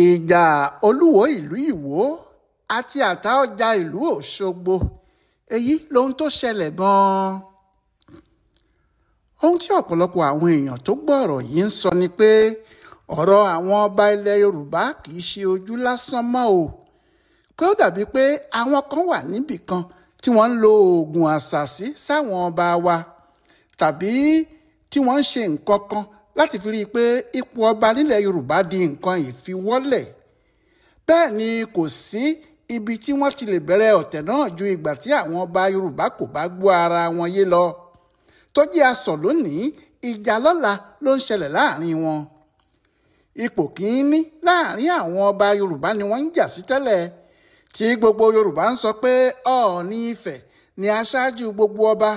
Ìjà Olúwo ìlú Ìwó àti Àtaọ́jà ìlú Òṣogbo, èyí lohun tó ṣẹlẹ̀ gan-an. Ohun tí ọ̀pọ̀lọpọ̀ àwọn èèyàn tó gbọ́ ọ̀rọ̀ yìí ń sọ ni pé ọ̀rọ̀ àwọn ọba ilẹ̀ Yorùbá kì í ṣe ojú lásán mọ́ o, pé ó dàbí pé àwọn kan wà níbì kan tí wọ́n ń lo oògùn àṣàsí sáwọn ọba wa, tàbí tí wọ́n ń ṣe nǹkan kan láti fi rí i pé ipò ọba nílẹ̀ Yorùbá di nǹkan ìfiwọ́lẹ̀. Bẹ́ẹ̀ ni kò sí ibi tí wọ́n ti lè bẹ̀rẹ̀ ọ̀tẹ̀ náà ju ìgbà tí àwọn ọba Yorùbá kò bá gbọ́ ara wọn yé lọ. Tó jẹ́ asọ̀ lónìí, ìjà lọ́la ló ń ṣẹlẹ̀ láàrin wọn. Ipò kìíní láàrin àwọn ọba Yorùbá ni wọ́n ń jà sí tẹ́lẹ̀, tí gbogbo Yorùbá ń sọ pé Ọọ̀ni Ifẹ̀ ni aṣáájú gbogbo ọba,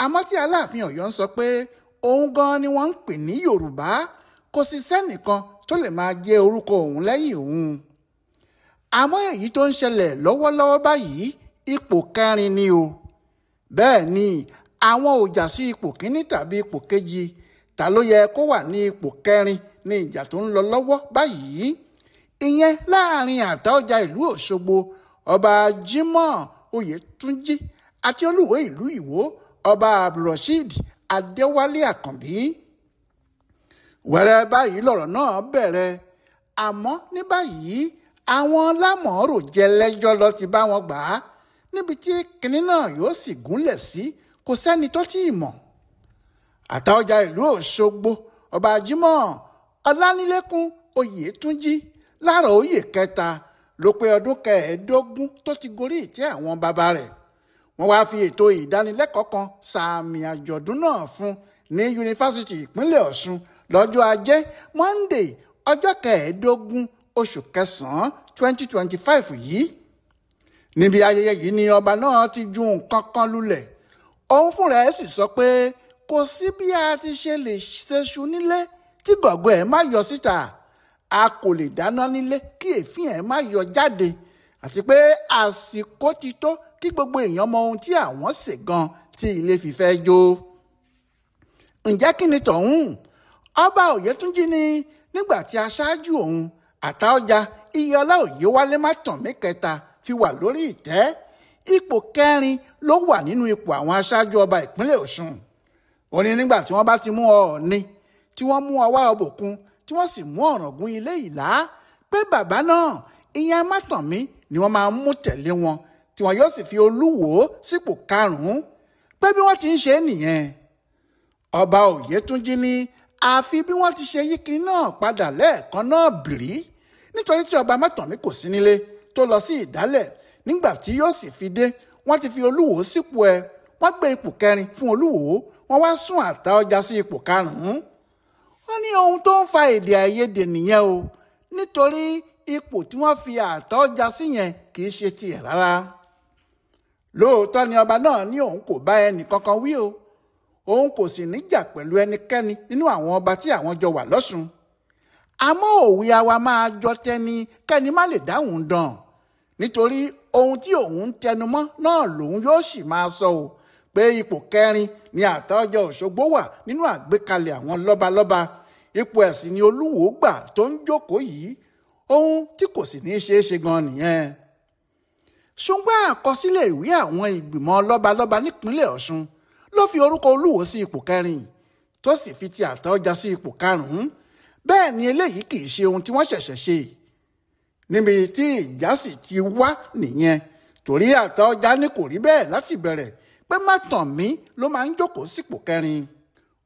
àmọ́ tí Aláàfin Ọ̀yọ́ ń sọ pé òun gan ni wọ́n ń pè ní Yorùbá, kò sì sẹ́nìkan tó lè máa jẹ́ orúkọ òun lẹ́yìn òun. Àmọ́ èyí tó ń ṣẹlẹ̀ lọ́wọ́lọ́wọ́ báyìí, ipò kẹrin ni o. Bẹ́ẹ̀ ni àwọn ò jà sí ipò kíní tàbí ipò kejì, ta ló yẹ kó wà ní ipò kẹrin ní ìjà tó ń lọ lọ́wọ́ báyìí? Ìyẹn láàrin Àtaọ́jà ìlú Òṣogbo, ọba Jimoh Oyètúnjí àti Olúwo ìlú Ìwó, ọba Abdulrasheed Adéwálé Àkànbí. Wẹ́rẹ́ báyìí lọ̀rọ̀ náà bẹ̀rẹ̀, àmọ́ ní báyìí àwọn lámọ̀ọ́rò jẹlẹ́jọ́ lọ ti bá wọn gbà á, níbi tí kinní náà yóò sì gúnlẹ̀ sí kò sẹ́ni tó tí ì mọ̀. Àtaọ́jà ìlú Òṣogbo, ọba Jimoh Ọlánílékún Oyètúnjí láàrọ̀ oyè kẹta ló pé ọdún 15 tó ti gorí ìtẹ́ àwọn bàbá rẹ̀. Wọ́n wáá fi ètò ìdánilẹ́kọ̀ọ́ kan sàmì àjọ̀dún náà fún ní yunifásitì ìpínlẹ̀ Ọ̀ṣun lọ́jọ́ Ajé Monday ọjọ́ 15 oṣù kẹsàn-án 2025 yìí. Níbi ayẹyẹ yìí ni ọba náà ti ju nǹkan kan lulẹ̀. Òun fúnra ẹ̀ sì sọ pé kò sí bí a ti ṣe lè ṣeṣu nílé tí gọ̀gọ́ ẹ̀ má yọ síta, a kò lè dáná nílé kí èéfín ẹ̀ má yọ jáde, àti pé àsìkò ti tó kí gbogbo èèyàn mọ ohun tí àwọn ṣe gan tí ilé fi fẹ́ jó. Ǹjẹ́ kí ni tọ̀hún? Ọba Oyètúnjí ni nígbà tí aṣáájú òun Àtaọ́jà Iyọlá Oyèwálé Mátànmí kẹta fi wà lórí ìtẹ́, ipò kẹrin ló wà nínú ipò àwọn aṣáájú ọba ìpínlẹ̀ Ọ̀ṣun. Ó ní nígbà tí wọ́n bá ti mú Ọọ̀ni, tí wọ́n mú Ọwá Ọbòkun, tí wọ́n sì mú Ọ̀ràngún Ilé Ìlá, pé bàbá náà ìyẹn Mátànmí ni wọ́n máa ń mú tẹ̀lé wọn, tí wọn yóò sì fi Olúwo sípò karùn-ún, pé bí wọ́n ti ń ṣe é nìyẹn. Ọba Oyètúnjí ní àfi bí wọ́n ti ṣe yíkiri náà padà lẹ́ẹ̀kan náà bìrí, nítorí tí ọba Mátànmí kò sí nílé tó lọ sí ìdálẹ̀. Nígbà tí yóò sì fi dé, wọ́n ti fi Olúwo sípò ẹ̀, wọ́n gbé ipò kẹrin fún Olúwo, wọ́n wá sún Àtaọ́jà sí ipò karùn-ún. Ó ní ohun tó ń fa èdè àìyedè nìyẹn o, nítorí ipò tí wọ́n fi Àtaọ́jà sí yẹn kì í ṣe tiẹ̀ rárá. Lóòótọ́ ni ọba náà ní òun kò bá ẹnì kankan wí o, òun kò sì níjà pẹ̀lú ẹnikẹ́ni nínú àwọn ọba tí àwọn jọ wà lọ́sùn. Àmọ́ òwe àwa máa jọ tẹni kẹ́ni má lè dáhùn dàn, nítorí ohun tí òun ń tẹnumọ́ náà lòun yóò sì máa sọ o, pé ipò kẹrin ni Àtaọ́jà Òṣogbo wà nínú àgbékalẹ̀ àwọn lọ́balọ́ba, ipò ẹ̀sìn ni Olúwo gbà tó ń jókòó yìí, ohun tí kò sì ní í ṣeé ṣe gan nìyẹn. Ṣùgbọ́n àkọsílẹ̀ ìwé àwọn ìgbìmọ̀ lọ́balọ́ba nípínlẹ̀ Ọ̀ṣun ló fi orúkọ Olúwo sí ipò kẹrin, tó sì fi ti Àtaọ́jà sí ipò karùn-ún. Bẹ́ẹ̀ ni eléyìí kì í ṣe ohun tí wọ́n ṣẹ̀ṣẹ̀ ṣe, níbi tí ìjà sì ti wá nìyẹn, torí Àtaọ́jà ní kò rí bẹ́ẹ̀ láti bẹ̀rẹ̀, pé Mátànmí ló máa ń jókòó sípò kẹrin.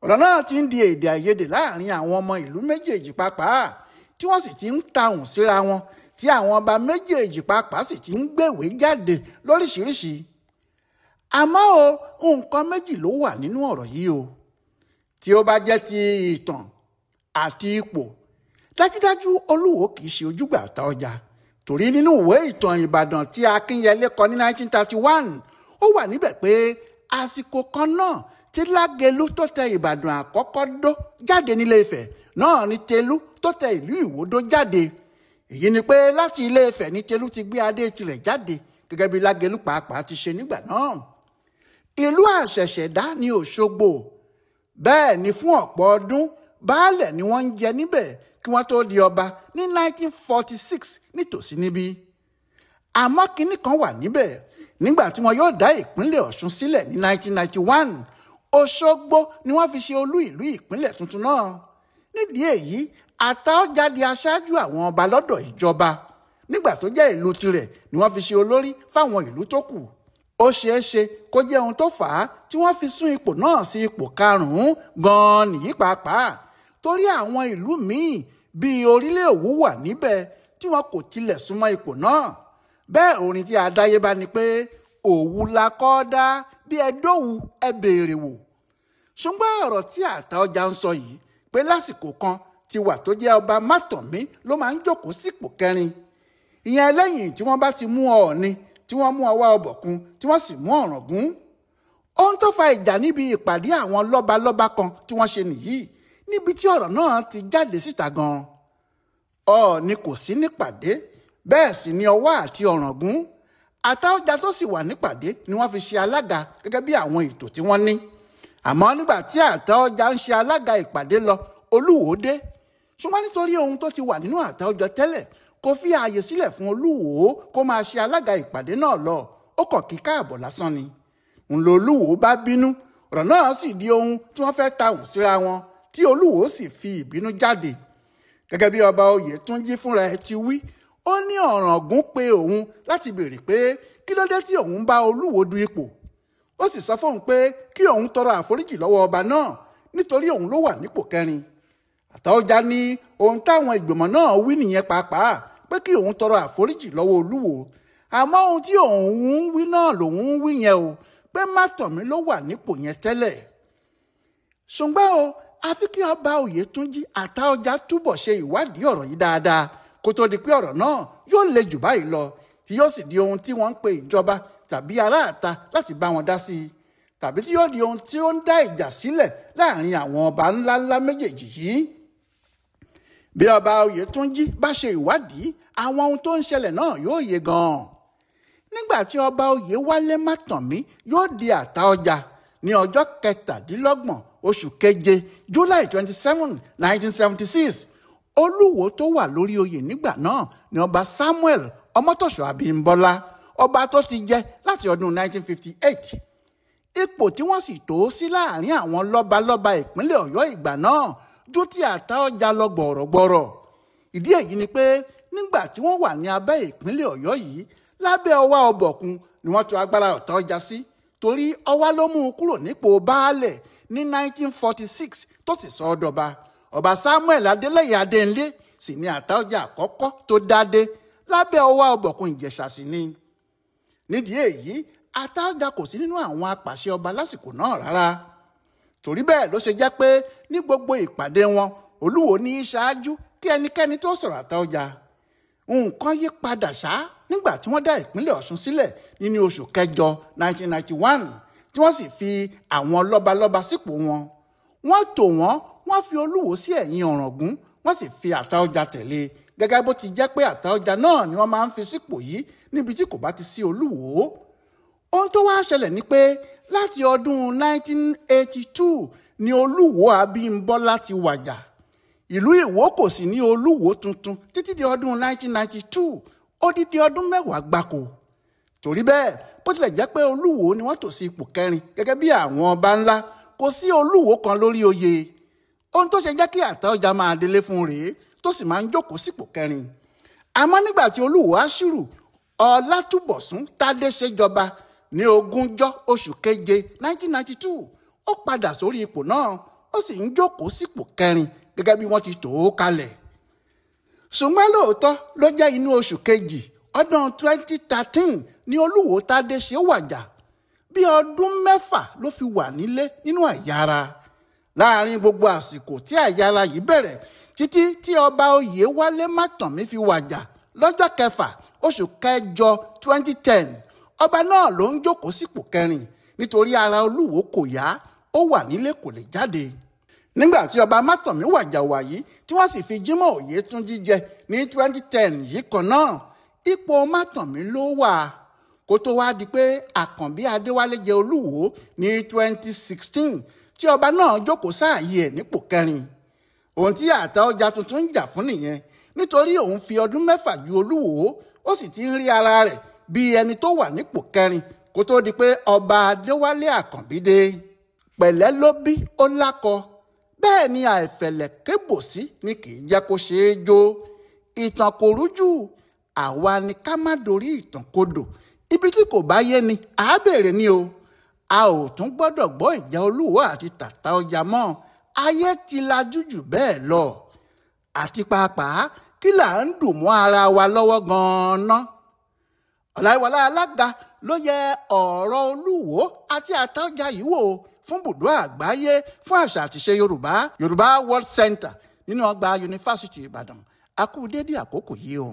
Ọ̀rọ̀ náà ti ń di èdè àìyedè láàrin àwọn ọmọ ìlú méjèèjì pàápàá, tí wọ́n sì ti ń tahùn síra wọn, tí àwọn ọba méjèèjì pàápàá sì ti ń gbèwé jáde lóríṣiríṣi. Àmọ́ o, nǹkan méjì ló wà nínú ọ̀rọ̀ yìí o. Tí ó bá jẹ́ ti ìtàn àti ipò, dájúdájú Olúwo kì í ṣe ojúgbà Àtaọ́jà, torí nínú ìwé ìtàn Ìbàdàn tí Akínyẹlé kọ ní 1931, ó wà níbẹ̀ pé àsìkò kan náà tí Lágelú tó tẹ Ìbàdàn àkọ́kọ́ dó jáde nílé Ifẹ̀ náà ni Tẹ̀lú tó tẹ ìlú Ìwó dó jáde. Èyí ni pé láti Ilé Ifẹ̀ ni Tẹ̀lú ti gbé adé tirẹ̀ jáde gẹ́gẹ́ bí Lágelú pàápàá ti ṣe nígbà náà. Ìlú àṣẹ̀ṣẹ̀dá ni Òṣogbo. Bẹ́ẹ̀ ni fún ọ̀pọ̀ ọdún baálẹ̀ ni wọ́n ń jẹ níbẹ̀ kí wọ́n tó di ọba ní 1946 nítòsí níbí. Àmọ́ kinní kan wà níbẹ̀ nígbà tí wọn yóò dá ìpínlẹ̀ Ọ̀ṣun sílẹ̀ ní 1991, Òṣogbo ni wọ́n fi ṣe olú ìlú ìpínlẹ̀ tuntun náà. Nídìí èyí, Àtaọ́jà di aṣáájú àwọn ọba lọ́dọ̀ ìjọba. Nígbà tó jẹ́ ìlú tirẹ̀ ni wọ́n fi ṣe olórí fáwọn ìlú tó kù. Ó ṣeé ṣe kó jẹ́ ohun tó fà á tí wọ́n fi sún ipò náà sí ipò karùn-ún gan-an nìyí pàápàá, torí àwọn ìlú míì bíi Orílẹ̀ Òwú wà níbẹ̀ tí wọn kò tilẹ̀ súnmọ́ ipò náà. Bẹ́ẹ̀ orin tí adáyébá ni pé Òwu la kọ́ dá bí ẹ dówu ẹ béèrè wò. Ṣùgbọ́n ọ̀rọ̀ tí Àtaọ́jà ń sọ yìí pé lásìkò kan ti wà tó jẹ́ ọba Mátọ̀mí ló máa ń jókòó sípò kẹrin. Ìyẹn lẹ́yìn tí wọ́n bá ti mú Ọọ̀ni, tí wọ́n mú Ọwá Ọbọ̀kun, tí wọ́n sì mú Ọ̀ràngún. Ohun tó fa ìjà níbi ìpàdé àwọn lọ́balọ́ba kan tí wọ́n ṣe nìyí, níbi tí ọ̀rọ̀ náà ti jáde síta gan-an. Ọọ̀ni kò sí nípàdé, bẹ́ẹ̀ sì ni Ọwá àti Ọ̀ràngún. Àtaọ́jà tó sì wà nípàdé ni wọ́n fi ṣe alága gẹ́gẹ́ bí àwọn ètò tí wọ́n ní. Àmọ́ nígbà tí Àtaọ́jà ń ṣe alága ìpàdé lọ, Olúwo dé. Ṣùgbọ́n nítorí ohun tó ti wà nínú Àtaọ́jà tẹ́lẹ̀, kò fi ààyè sílẹ̀ fún Olúwo kó máa ṣe alága ìpàdé náà lọ, ó kàn kí káàbọ̀ lásán ni. Ńlọ Olúwo bá bínú, ọ̀rọ̀ náà sì di ohun tí wọ́n fẹ́ tahùn síra wọn, tí Olúwo sì fi ìbínú jáde. Gẹ́gẹ́ bí ọba Oyètúnjí fúnra ẹ̀ ti wí, ó ní Ọ̀ràngún pé òun láti béèrè pé kí ló dé tí òun bá Olúwo du ipò. Ó sì sọ fóun pé kí òun tọrọ àforíjì lọ́wọ́ ọba náà nítorí òun ló wà nípò kẹrin. Àtaọ́jà ní ohun táwọn ìgbìmọ̀ náà wí nìyẹn pàápàá, pé kí òun tọrọ àforíjì lọ́wọ́ Olúwo. Àmọ́ ohun tí òun ń wí náà lòun ń wí yẹn o, pé Mátọ̀mí ló wà nípò yẹn tẹ́lẹ̀. Ṣùgbọ́n o, àfi kí ọba Oyètúnjí Àtaọ́jà túbọ̀ ṣe ìwádìí ọ̀rọ̀ yìí dáadáa kó tó di pé ọ̀rọ̀ náà yóò le jù báyìí lọ, tí yóò sì di ohun tí wọ́n ń pe ìjọba tàbí aráàta láti bá wọn dá sí i, tàbí tí yóò di ohun tí ó ń dá ìjà sílẹ̀ láàrin àwọn ọba ńláńlá méjèèjì yìí. Bí ọba Oyètúnjí bá ṣe ìwádìí, àwọn ohun tó ń ṣẹlẹ̀ náà yóò yé gan-an. Nígbà tí ọba Oyèwálé Mátọ̀mí yóò di Àtaọ́jà ní ọjọ́ 27 oṣù keje July 27, 1976, Olúwo tó wà lórí oyè nígbà náà ni ọba Samuel Ọmọ́tọ̀ṣọ́ Abímbọ́lá, ọba tó ti jẹ láti ọdún 1958. Ipò tí wọ́n sì tó sí láàrin àwọn lọ́balọ́ba ìpínlẹ̀ Ọ̀yọ́ ìgbà náà ju ti Àtaọ́jà lọ gbọ̀rọ̀gbọ̀rọ̀. Ìdí èyí ni pé nígbà tí wọ́n wà ní abẹ́ ìpínlẹ̀ Ọ̀yọ́ yìí, lábẹ́ Ọwá Ọbọ̀kun ni wọ́n tò agbára Àtaọ́jà sí, torí Ọwá ló mú un kúrò nípò baálẹ̀ ní 1946 tó sì sọ ọ́ dọba. Ọba Samuel Adélẹ́yẹ Adéńlé sì ni Àtaọ́jà àkọ́kọ́ tó dádé lábẹ́ Ọwá Ọbọ̀kun Ìjẹ̀ṣà sì ni. Nídìí èyí, Àtaọ́jà kò sí nínú àwọn apàṣẹ ọba lásìkò náà rárá. Torí bẹ́ẹ̀ ló ṣe jẹ́ pé ní gbogbo ìpàdé wọn, Olúwo ní í ṣáájú kí ẹnikẹ́ni tó sọ̀rọ̀ Àtaọ́jà. Nǹkan yí padà ṣá nígbà tí wọ́n dá ìpínlẹ̀ Ọ̀ṣun sílẹ̀ nínú oṣù kẹjọ 1991, tí wọ́n sì fi àwọn lọ́balọ́ba sípò wọn. Wọ́n tò wọ́n, wọ́n fi Olúwo sí ẹ̀yìn Ọ̀ràngún, wọ́n sì fi Àtaọ́jà tẹ̀lé, gẹ́gẹ́ bó ti jẹ́ pé Àtaọ́jà náà ni wọ́n máa ń fi sípò yìí níbi tí kò bá ti sí Olúwo. Ohun tó wá ṣẹlẹ̀ ni pé láti ọdún 1982 ni Olúwo Abímbọ́lá ti wàjà. Ìlú Ìwó kò sì ní Olúwo tuntun títí di ọdún 1992, odidi ọdún 10 gbáko. Torí bẹ́ẹ̀, bó tilẹ̀ jẹ́ pé Olúwo ni wọ́n tò sí ipò kẹrin gẹ́gẹ́ bí àwọn ọba ńlá, kò sí Olúwo kan lórí oyè. Ohun tó ṣe jẹ́ kí Àtaọ́jà máa délé fún rèé tó sì máa ń jókòó sípò kẹrin. Àmọ́ nígbà tí Olúwo Aṣírù Ọlátúbọ̀sún Tádé ṣèjọba ní ogúnjọ́ oṣù keje 1992, ó padà sórí ipò náà, ó sì ń jókòó sípò kẹrin gẹ́gẹ́ bí wọ́n ti tò ó kalẹ̀. Ṣùgbọ́n lóòótọ́ ló jẹ́ inú oṣù kejì ọdún 2013 ní Olúwo Tádé ṣe wàjà. Bí ọdún 6 ló fi wà nílé nínú àyàrá. Láàárín gbogbo àsìkò tí àyàrá yìí bẹ̀rẹ̀ títí tí ọba Oyèwálé Mátọ̀mí fi wàjà lọ́jọ́ kẹfà oṣù kẹjọ 2010, ọba náà ló ń jókòó sípò kẹrin nítorí ara Olúwo kò yá, ó wà nílé kò lè jáde. Nígbà tí ọba Mátọ̀mí wàjà wàyí tí wọ́n sì fi Jímọ̀ Oyètúnjí jẹ ní 2010 yìí kan náà, ipò Mátọ̀mí ló wà kó tó wá di pé Àkànbí Adéwálé jẹ Olúwo ní 2016 tí ọba náà jókòó sáàyè ẹ̀ nípò kẹrin. Ohun tí Àtaọ́jà tuntun ń jà fún nìyẹn, nítorí òun fi ọdún 6 ju Olúwo, ó sì ti ń rí ara rẹ̀ bí ẹni tó wà nípò kẹrin kó tó di pé ọba Adéwálé Àkànbí dé. Pẹ̀lẹ́ ló bí ó lákọ, bẹ́ẹ̀ ni àìfẹ̀lẹ̀ kébòsí ni kì í jẹ́ kó ṣeé jó. Ìtàn kò rújú, àwa ni ká má dorí ìtàn kodò. Ibi tí kò bá yé ni à á béèrè ni o. A ò tún gbọ́dọ̀ gbọ́ ìjà Olúwo àti Tàtàọjà mọ́, ayé ti lajú jù bẹ́ẹ̀ lọ. Àti pàápàá kí là ń dùn mọ́ ara wa lọ́wọ́ gan-an. Ọláyíwọlá Alága ló yẹ ọ̀rọ̀ Olúwo àti Àtaọ́jà yìí wò fún bùdó àgbáyé fún àṣà àtìṣe Yorùbá, Yorùbá World Center nínú ọgbà Yunifásítì Ìbàdàn. A kú dédé àkókò yìí o.